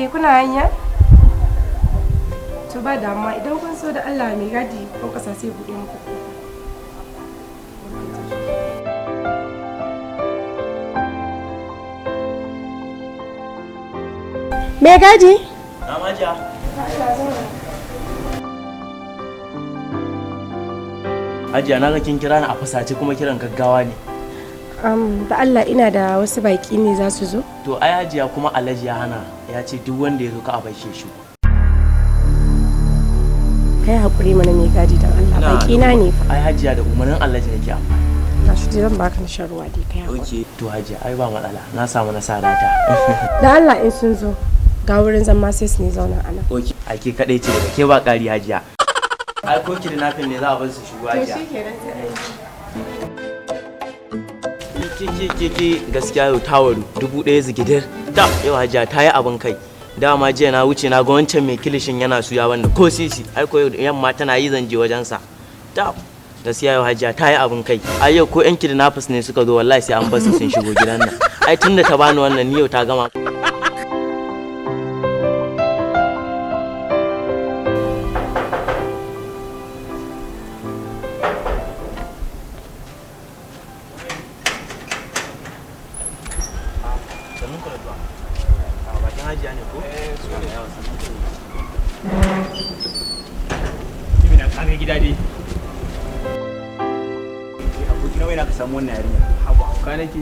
Ok, kuna hanya? To ba damuwa idan kun so da Allah mai gadi ko kasa sai buɗe muku kofa. Mai gadi? Na hajiya. Hajiya na ga kin kira ni a fusace kuma kiran gaggawa ne. Da Allah ina da wasu baƙi ne za su zo. To ai hajiya kuma Alhaji ya hana ya ce duk wanda ya zo ka a bashe shi. Kai haƙuri mana mai gadi don Allah baƙi na ne fa. Ai hajiya da umarnin Alhaji nake amfani. Ga shi dai zan baka na shan ruwa dai kai haƙuri. Okay. To hajiya ai ba matsala na samu nasara ta. Da Allah in sun zo ga wurin zama sai su ne zauna a nan. Okay. Ai ke kadai ce daga ke ba ƙari hajiya. Ai ko kidnapping ne za a bar su shigo hajiya. kenan sai an Ke gaskiya yau tawaru 1000 zigidir. Ta yau hajiya ta yi abin kai. Dama jiya na wuce na ga wancan mai kilishin yana suya wanda ko sisi ai ko yamma tana yi zan je wajensa. Ta gaskiya yau hajiya ta yi abin kai. Ai yau ko yan kidnappers ne suka zo wallahi sai an bar su sun shigo gidan nan. Ai tunda ta bani wannan ni yau ta gama. Sannun ku da zuwa. A bakin hajiya ne ko? Kimi na kaga gida dai. Abokina wai na ka samu wannan yarinya. Haba, ka nake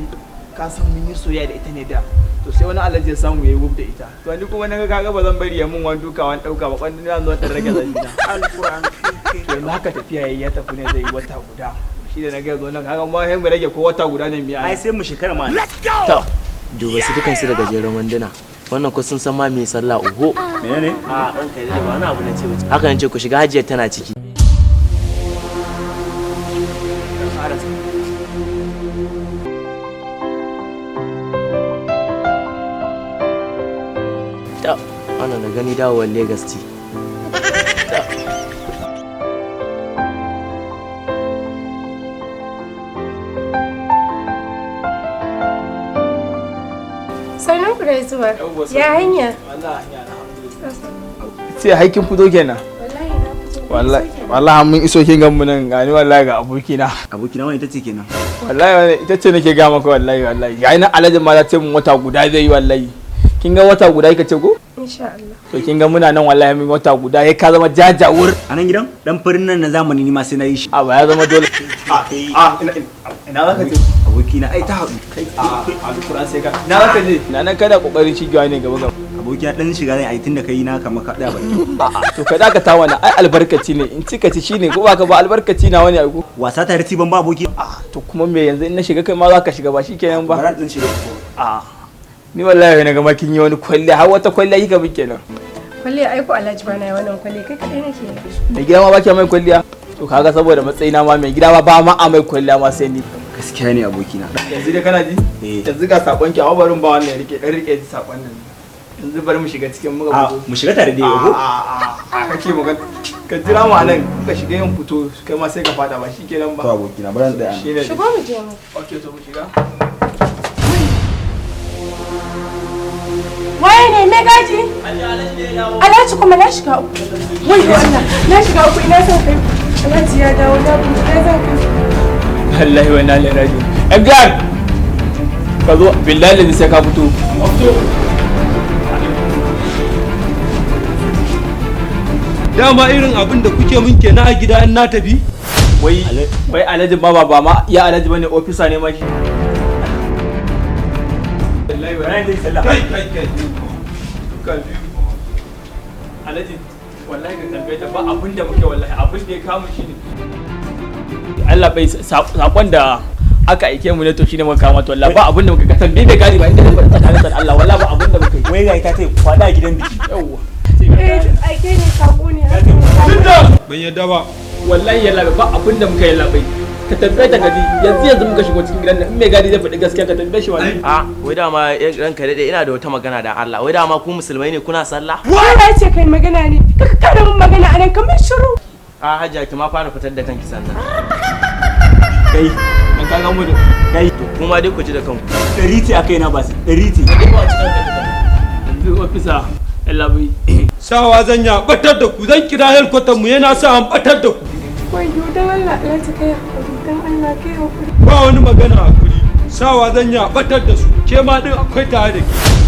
ka san mun yi soyayya da ita ne da. To sai wani alhaji ya samu yayi wub da ita. To ni kuma naga kaga ba zan bari ya mun wani duka wani dauka ba kwandon na zo ta rage zafi na. Alquran. To yanzu haka tafiya yayi ya tafi ne zai yi wata guda. Shi da naga yanzu nan kaga ma sai mu rage ko wata guda ne mu yi. Ai sai mu shekara ma. To duba su dukansu da gajeren wanduna. Wannan ko sun san ma me sallah oho. Menene? A ranka da ba wani abu na ce ba. Haka nan ce ku shiga hajiyar tana ciki. Ta wannan da gani dawowar Legas ce. Sannun ku da zuwa. Ya hanya? Wallahi hanya alhamdulillah. Sai haikin fito kenan. Wallahi na fito. Wallahi wallahi mun iso kin gan mu nan gani wallahi ga abokina. Abokina wani ita ce kenan. Wallahi wallahi ita ce nake ga maka wallahi wallahi. Ga ina alhaji ma za ta ce mun wata guda zai yi wallahi. Kin ga wata guda kika ce ko? Insha Allah. To kin ga muna nan wallahi mun wata guda sai ka zama jajawur. A nan gidan dan farin nan na zamani ni ma sai na yi shi. A ba ya zama dole. A Ina za ka je? Abokina ai ta haɗu. Kai a alquran sai ka. Ina za ka je? Na nan kada kokarin shigewa ne gaba gaba. Abokina dan shiga zai ai tunda kai na kama ka daya baki. A'a to ka dakata wannan ai albarkaci ne in cika ci shine ko ba ka ba albarkaci na wani ai ko. Wasa tare ci ban ba aboki. A to kuma me yanzu in na shiga kai ma za ka shiga ba shikenan ba. Bara dan shiga. A ni wallahi na ga ma kin yi wani kwalliya har wata kwalliya kika bi kenan. Kwalliya ai ko Alhaji ba na yi wannan kwalliya kai kaɗai nake yi. Mai gida ma ba ki mai kwalliya? To kaga saboda matsayina ma mai gida ma ba ma a mai kwalliya ma sai ni. Gaskiya ne abokina. Yanzu dai kana ji? Eh. Yanzu ga sakon ki amma barin ba wannan ya rike dan rike sakon nan. Yanzu bari mu shiga cikin muka A fito. mu shiga tare da yau. A kake magana ka jira mu anan ka shiga yin fito kai ma sai ka fada ba shikenan To ba. abokina bara dan tsaya. Shine. Shigo mu je mu. Okay to mu shiga. Waye ne mai gadi? Alhaji kuma na shiga uku. Wai Allah na shiga uku ina son kai. Alhaji ya dawo na kuma ina son kai. Wallahi wa inna ilaihi raji'un. Edgar! Ka zo billahi lazi sai ka fito. Dama irin abin da kuke mun kenan a gida in na tafi. Wai wai Alhaji ma ba ma ya Alhaji bane officer ne ma shi. Wallahi Bara dan sallah. Kai kai kai. Duka biyu. Alhaji wallahi ka tambaye ta ba abin da muke wallahi abin da ya kamu shi ne. Allah bai sakon da aka aike mu ne to shine muka kama to wallahi ba abin da muka ka tambaye bai gadi ba inda ka tsakanin da Allah wallahi ba abin da muka yi. Wai ga ita ta kwada a gidan biki. Yawwa. Eh aike ne sako ne. Ban yadda ba. Wallahi yalla bai ba abin da muka yi labai. Ka tambaye ta gadi yanzu yanzu muka shigo cikin gidan nan in mai gadi zai faɗi gaskiya ka tambaye shi wallahi. A wai dama ranka daɗe ina da wata magana da Allah. Wai dama ku musulmai ne kuna sallah? Wai ya ce kai magana ne. Kaka kada mun magana anan kamar shiru. A hajiya ki ma fara fitar da kanki sannan. Kai Dan ka ga mu da kai To kuma dai ku ji da kanku. ɗari ce a kaina ba su ɗari ce. yanzu officer Yalla bai. Sawa zan ya batar da ku, zan kira helkwatan mu yana sa an batar da ku. Wayyo, dan Allah Alhaji kai hakuri, dan Allah kai hakuri. Ba wani magana hakuri. Sawa zan ya batar da su, ke ma din akwai tare da ke.